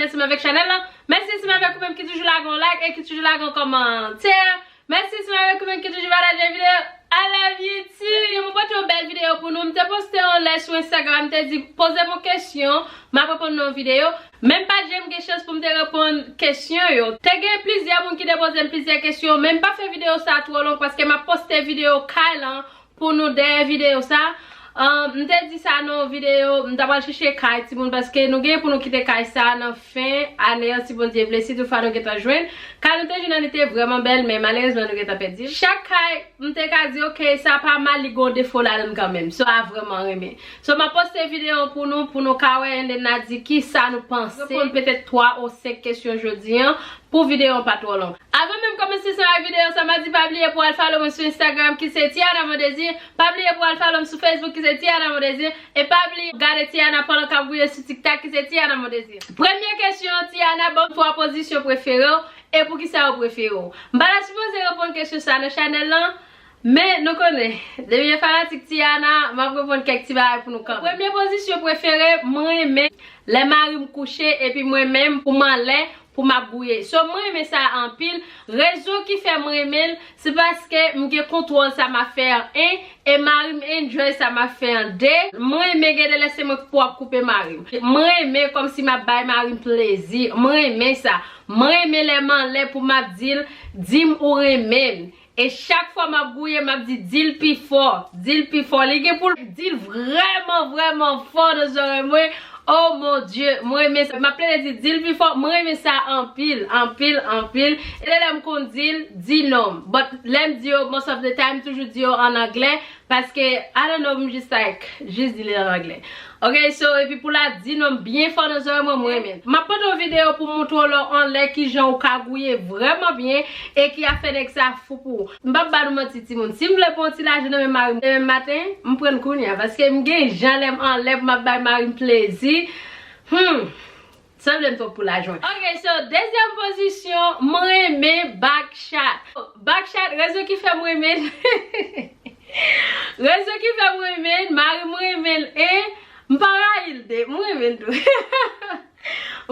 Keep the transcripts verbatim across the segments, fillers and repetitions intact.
Ansanm avèk chanèl lan. Mèsi ansanm avèk ou menm ki toujou lage yon like e ki toujou lage yon kòmantè. Mèsi ansanm avèk ou menm ki toujou pataje videyo. I love you too. Mwen pote yon bèl videyo pou nou. M te poste yon lè sou Instagram, m te di poze m yon kesyon, m ap reponn nan yon videyo. Men m pa t janm gen chans pou m te reponn kesyon yo. Te gen plizyè moun ki te poze m plizyè kesyon, men m pa fè videyo sa twò long paske m ap poste videyo kay lan pou nou dèyè videyo sa. Um, m te di sa nan yon videyo, m ta pral chèche kay timoun paske nou gen pou nou kite kay sa nan fen ane an si Bondye vle, si toutfwa nou gentan jwenn. Kay nou te jwenn nan li te vrèman bèl, men malerezman nou gentan pèdi l. Chak kay, m te ka di, ok, sa pa mal, li gen yon defo ladan l kanmenm. So, a vrèman renmen. So, m ap poste videyo an pou nou, pou nou ka wè, and then n a di ki sa nou panse. Reponn petèt twa ou senk kesyon jodi an, pou videyo an pa twò long. Avan menm kòmanse sa ak videyo sa, m a di pa bliye pou al follow mwen sou Instagram ki se Tiana Mondésir, pa bliye pou al follow m sou Facebook ki se Tiana Mondésir, e pa bliye gade Tiana pandan k ap gouye sou TikTok ki se Tiana Mondésir. Premye kesyon, Tiana, ban m twa pozisyon prefere w, e poukisa yo prefere w? M pa ta sipoze reponn kesyon sa nan chanèl lan, men nou konnen, depi e fanatik Tiana, m ap reponn kèk ti bagay pou nou kanmenm. Premye pozisyon prefere, mwen renmen lè mari m kouche epi mwen menm pou m anlè pou m ap gouye. So, mwen renmen sa anpil. Rezon ki fè mwen renmen l, se paske m gen kontwòl sa m ap fè an, en, e mari m enjoy sa m ap fè an, de. Mwen renmen gen de lè se mwen k pou ap koupe mari m. Mwen renmen kòmsi m ap bay mari m plezi. Mwen renmen sa. Mwen renmen lè m anlè pou m ap di l, di m ou renmen m. E chak fwa m ap gouye, m ap di, di l pi fò, di l pi fò. Li gen pou l di l vrèman, vrèman fò nan zòrèy mwen. Oh mon Dieu, mwen renmen sa. M ap plede di, di l pi fò. Mwen renmen sa anpil, anpil, anpil. E lè m konn di l, di non m. But lè m di yo, most of the time, m toujou di yo an anglè. Paske, I don't know, m jis like, jis di l an anglè. Ok, so, epi pou l ap di non m byen fò nan zòrèy mwen, mwen renmen l. M ap pote yon videyo pou m montre w lè w anlè kijan ou ka gouye vrèman byen e ki ap fè nèg sa fou pou ou. M p ap ba nou manti, timoun. Si m vle pran yon ti lajan nan men mari m demen maten, m pran l kounye a. Paske m gen jan lè m anlè pou m ap bay mari m plezi. Hmm. Sanble m twòp pou lajan. Ok, so, dezyèm pozisyon, mwen renmen back shot. Back shot, rezon ki fè mwen renmen l. Rezon ki fè mwen renmen l, mari mwen renmen l, e m pa rayi l de, mwen renmen l tou.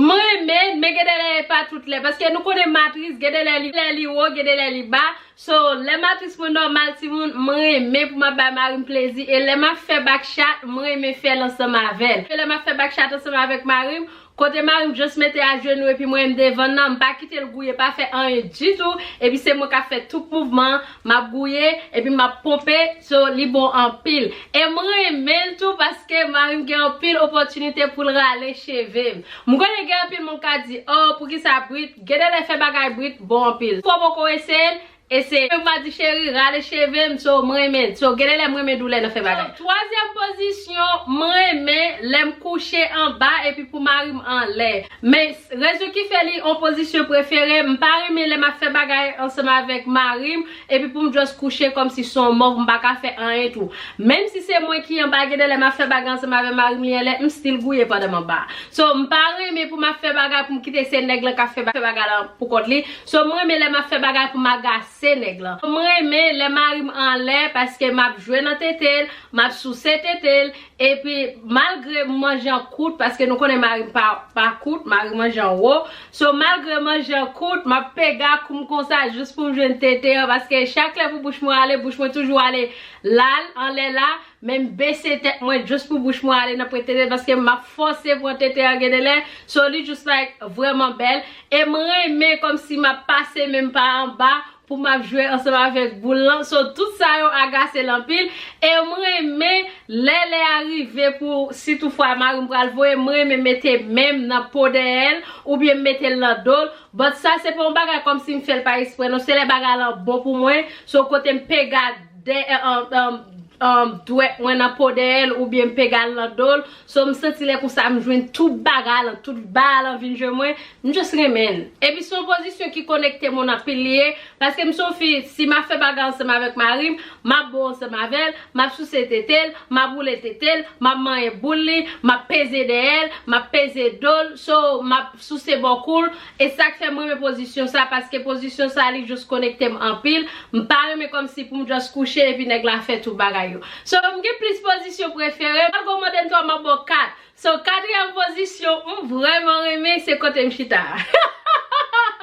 Mwen renmen l, men gen de lè e pa tout lè, paske nou konnen matris, gen de lè li, lè li wo, gen de lè li ba. So, lè matris mwen nòmal, timoun, mwen renmen pou m ap bay mari m plezi, e lè m ap fè back shot, mwen renmen fè l ansanm avè l. E lè m ap fè back shot ansanm avèk mari m, kote mari m just mete ajenou epi mwen m devan nan, m pa kite l gouye, pa fè anyen ditou, epi se mwen k ap fè tout mouvman, m ap gouye, epi m ap ponpe, so li bon anpil. E m renmen l tou paske mari m gen anpil opòtinite pou l rale cheve m. M konnen gen anpil moun k ap di, oh, poukisa Brit? Gen de lè fè bagay Brit bon anpil. Si w poko eseye l, eseye. M pa di cheri, rale cheve m, so m renmen l. So, gen de lè m renmen doulè nan fè bagay. So, twazyèm pozisyon, m renmen lè m kouche anba epi pou mari m anlè. Men, rezon ki fè li yon pozisyon prefere, m pa renmen lè m ap fè bagay ansanm avèk mari m, epi pou m just kouche kòmsi se yon mòg, m pa ka fè anyen tou. Menm si se mwen ki anba, gen de lè m ap fè bagay ansanm avèk mari m, li anlè, m still gouye pandan m anba. So, m pa renmen pou m ap fè bagay pou m kite se nèg lan k ap fè ba-, fè bagay lan pou kont li. So, m renmen lè m ap fè bagay pou m agase nèg lan. M renmen lè mari m anlè paske m ap jwe nan tete l, m ap souse tete l, epi malgre m manje an kout, paske nou konnen mari m pa, pa kout, mari m manje an wo. So, malgre m manje an kout, m ap pega kou m konsa jis pou m jwenn tete an, paske chak lè pou bouch mwen ale, bouch mwen toujou ale la, anlè la, men m bese tèt mwen jis pou bouch mwen ale nan pran tete, paske m ap fòse pran tete an gen de lè. So, li just like vrèman bèl. E m renmen kòmsi m ap pase men m pa anba, pou m ap jwe ansanm avèk boul lan. So, tout sa yo agase l anpil. E m renmen lè lè a rive pou, si toutfwa mari m pral voye, m renmen mete men m nan po dèyè l, oubyen m mete l nan do l. But sa se pa yon bagay kòmsi m fè l pa eksprè, non. Se lè bagay lan bon pou mwen. So, kote m pega dèyè, um, um, um, dwèt mwen nan po dèyè l, oubyen m pega l nan do l. So, m santi lè konsa, m jwenn tout bagay lan, tout bagay lan vin jwe mwen. M just renmen l. Epi se yon pozisyon ki konekte moun anpil li ye, paske m se yon fi, si m ap fè bagay ansanm avèk mari m, m ap bo ansanm avè l, m ap souse tete l, m ap woule tete l, m ap manyen boul li, m ap peze dèyè l, m ap peze do l, so, m ap souse bò kou l. E sa k fè m renmen pozisyon sa, paske pozisyon sa, li just konekte m anpil. M pa renmen kòmsi pou m just kouche epi nèg la fè tout bagay. yo. So, m gen plis pozisyon prefere. Al gon mande m twa, m ap ba w kat. So, katriyèm pozisyon, m vrèman renmen, se kote m chita a.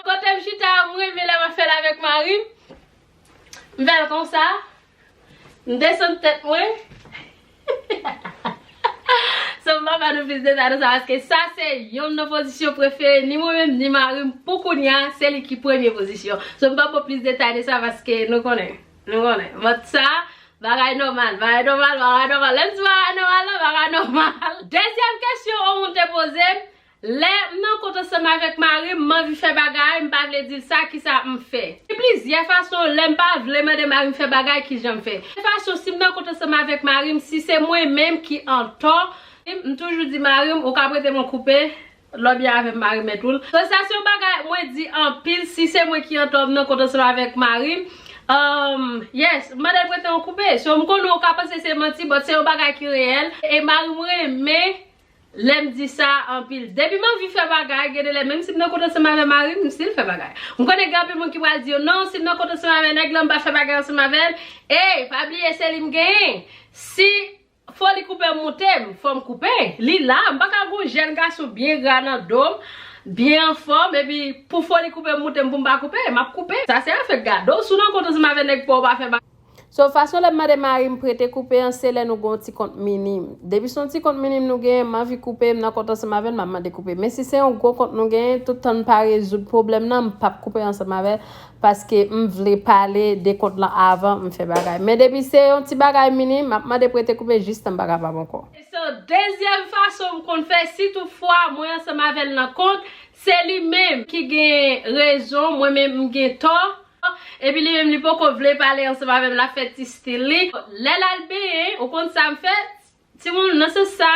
Kote m chita a, m renmen lè m ap fè l avèk mari m. M fè l konsa. M desann tèt mwen. So, m pa ba nou plis detay de sa, paske sa se yonn nan pozisyon prefere, ni mwen menm, ni mari m. Pou kounye a, se li ki premye pozisyon. So, m pa ba w plis detay de sa, paske nou konnen. Nou konnen. But sa, bagay nòmal, bagay nòmal, bagay nòmal. Lè m di bagay nòmal la, bagay nòmal. Dezyèm kesyon yon moun te poze m, lè m nan kont ansanm avèk mari m, m anvi fè bagay, m pa vle di l sa, kisa m fè. Gen plizyè fason, lè m pa vle mande mari m fè bagay, kijan m fè. Fason, si m nan kont ansanm avèk mari m, si se mwen menm ki antò, m toujou di mari m, ou ka prete m yon koupe, lè w byen avè m, mari m tou. So, sa se yon bagay mwen di anpil, si se mwen ki antò, m nan kont ansanm avèk mari m. Um, yes, m mande l prete yon koupe. So, m konnen w ka panse se manti, but se yon bagay ki reyèl. E mari m renmen lè m di sa anpil. Depi m anvi fè bagay, gen de lè, menm si m nan kont ansanm avè mari m, m still fè bagay. M konnen gen anpil moun ki pral di yo, non, si m nan kont ansanm avè nèg lan, m pa fè bagay ansanm avè l. Ey, pa bliye se li m genyen. Si foli koupe m moute m, fò m koupe. Li la, m pa ka gon jèn gason byen gra nan do m, byen anfòm, epi pou foli koupe m moute m pou m pa koupe, m ap koupe. Sa se afè gade w, si w nan kont ansanm avè nèg pa w, pa fè bagay. So, fason lè m mande mari m prete koupe an, se lè nou gen yon ti kont minim. Depi se yon ti kont minim nou genyen, m anvi koupe, m nan kont ansanm avè l, m ap mande koupe. Men si se yon gwo kont nou genyen, tout tan n pa rezoud pwoblèm nan, m p ap koupe ansanm avè l, paske m vle pale de kont lan avan m fè bagay. Men depi se yon ti bagay minim, m ap mande prete koupe jistan m pa kapab ankò. So, dezyèm fason m konn fè, si toutfwa mwen ansanm avè l nan kont, se li menm ki gen rezon, mwen menm m gen tò. Epi li menm li poko vle pale ansanm avè m, l ap fè ti stil li. Lè l al benyen, ou konn sa m fè? Timoun, nan sans sa,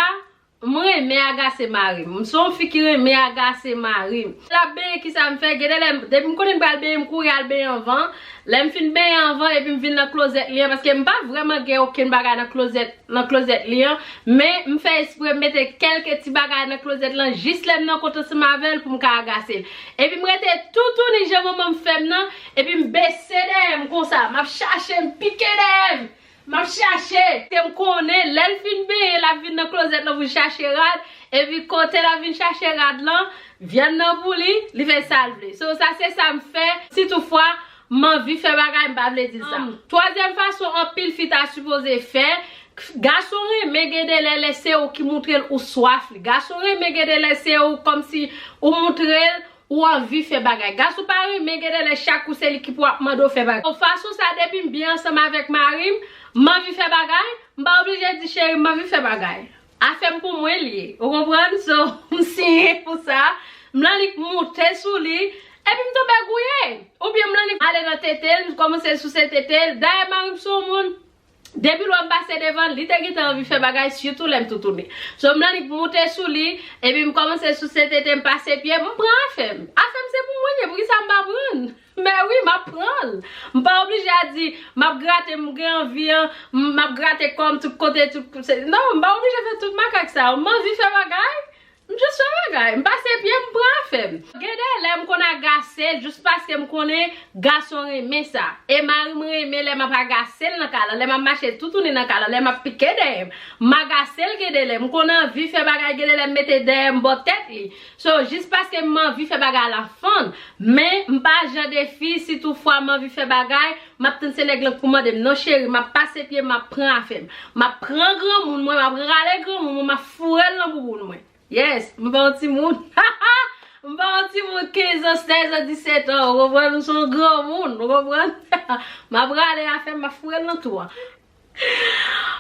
m renmen agase mari m. M se yon fi ki renmen agase mari m. L ap benyen, kisa m fè? Gen de lè, depi m konnen m pral benyen, m kouri al benyen anvan. Lè m fin benyen anvan, epi m vin nan klozèt li an, paske m pa vrèman gen okenn bagay nan klozèt, nan klozèt li an. Men, m fè espre m mete kèlke ti bagay nan klozèt lan, jis lè m nan kont ansanm avè l pou m ka agase l. Epi m rete toutouni jan manman m fè m nan, epi m bese dèyè m konsa, m ap chache, m pike dèyè m, m ap chache. Ke m konnen, lè l fin benyen, l ap vin nan klozèt lan pou l chache rad, epi kote l ap vin chache rad lan, vyann nan pou li, li fè sa l vle. So, sa se sa m fè, si toutfwa, m anvi fè bagay, m pa vle di l sa. Twazyèm fason anpil fi ta sipoze fè, gason renmen gen de lè, lè se ou ki moutre l ou swaf li. Gason renmen gen de lè se ou kòmsi ou moutre l ou anvi fè bagay. Gason pa renmen gen de lè chak kou se li ki pou ap mande w fè bagay. Bon, fason sa, depi m byen ansanm avèk mari m, m anvi fè bagay, m pa oblije di cheri m anvi fè bagay. Afè m pou mwen l ye. Ou konprann? So, m siyen pou sa. M nan li k moute sou li. Epi m tonbe gouye. Oubyen m nan li k ale nan tete l, m kòmanse souse tete l. Dayè mari m se yon moun, depi l wè m pase devan l, li te gentan anvi fè bagay, sitou lè m toutouni. So, m nan li k moute sou li, epi m kòmanse souse tete m, pase pye m, m pran afè m. Afè m se pou mwen l ye, poukisa m pa pran l? Men wi, m ap pran l. M pa oblije a di, m ap grate, m gen anvi an, m ap grate kò m tout kote, tout kote. Non, m pa oblije fè tout makak sa yo. M anvi fè bagay, m jis fè bagay. M pase pye m, m pran afè m. Gen de lè m konn agase l jis paske m konnen gason renmen sa. E mari m renmen lè m ap agase l nan kay lan, lè m ap mache toutouni nan kay lan, lè m ap pike dèyè m. M agase l gen de lè. M konn anvi fè bagay gen de lè m mete dèyè m bò tèt li. So, jis paske m anvi fè bagay la fann. Men, m pa jan de fi, si toutfwa m anvi fè bagay, m ap tann se nèg lan k pou mande m. Non, cheri, m ap pase pye m, m ap pran afè m. M ap pran granmoun mwen, m ap rale granmoun mwen, m ap foure l nan bouboun mwen. Yes, m pa yon timoun. M pa yon timoun kenz an, sèz an, disèt an. Ou konprann? M se yon granmoun, ou konprann? M ap rale afè m, m ap foure l nan twou a.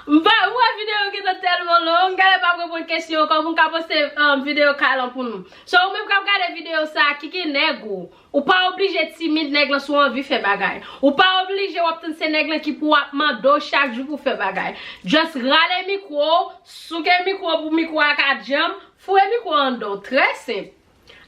M pa, m wè videyo gentan tèlman long, gade m ap reponn kesyon ankò, pou m ka poste, um, videyo kay lan pou nou. So, ou menm k ap gade videyo sa, kiki nèg ou. Ou pa oblije timid, nèg lan, si w anvi fè bagay. Ou pa oblije w ap tann se nèg lan ki pou ap mande w chak jou pou fè bagay. Just rale mikwo w, souke mikwo w pou mikwo a ka djanm, foure mikwo a anndan w. Trè senp.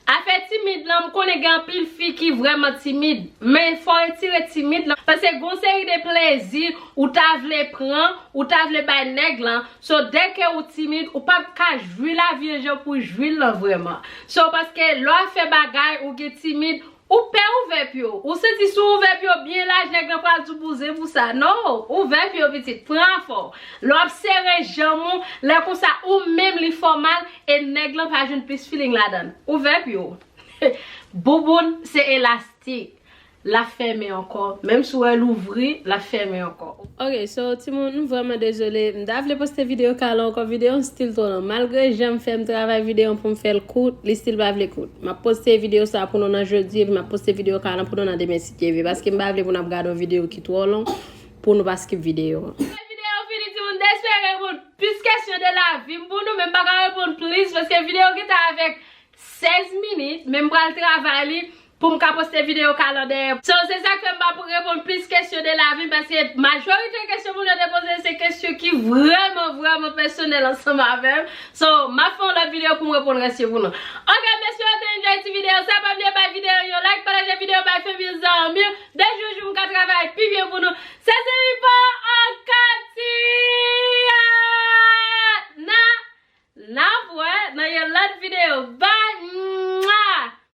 Afè timid lan, m konnen gen anpil fi ki vrèman timid, men fò w retire timid lan, paske gon seri de plezi ou ta vle pran, ou ta vle bay nèg lan. So, dèke ou timid, ou p ap ka jwi lavi an jan pou w jwi l lan vrèman. So, paske lè w ap fè bagay, ou gen timid, Ou pè ouvè pye w. Ou santi si w ouvè pye w byen laj, nèg lan pral di w bouzen pou sa. No, ouvè pye w, pitit. Pran afè w. Lè w ap sere janm ou, lè konsa ou menm li fè w mal, e nèg lan pa jwenn plis feeling ladan l. Ouvè pye w. Bouboun se elastik. L ap fèmen ankò. Menm si w wè l ouvri, l ap fèmen ankò. Ok, so, timoun, m vrèman dezole. M ta vle poste videyo kala ankò. Videyo an still twò long. Malgre jan m fè m travay videyo an pou m fè l kout, li still pa vle kout. M ap poste videyo sa pou nou nan jodi, epi m ap poste videyo kala pou nou nan demen si Dye vle. Paske m pa vle pou n ap gade yon videyo ki twò long pou nou pa skip videyo an. Videyo fini, timoun, m te espere reponn plis kesyon de lavi m pou nou, men m pa ka reponn plis paske videyo gentan avèk sèz minit, men m pral travay li pou m ka poste videyo kala dèyè. So, se sa k fè m pa reponn plis kesyon de lavi m, paske majorite kesyon moun yo te poze se kesyon ki vrèman, vrèman pèsonèl ansanm avè m. So, m ap fè yon lòt videyo pou m reponn rès yo pou nou. Ok, mesye, yo te enjoy ti videyo sa. Pa bliye bay videyo yon like, pataje videyo bay fanmi, zanmi. De jou jou m ka travay pi byen pou nou. Se Zeripo Akatiana. N ap wè nan yon lòt videyo. Bye!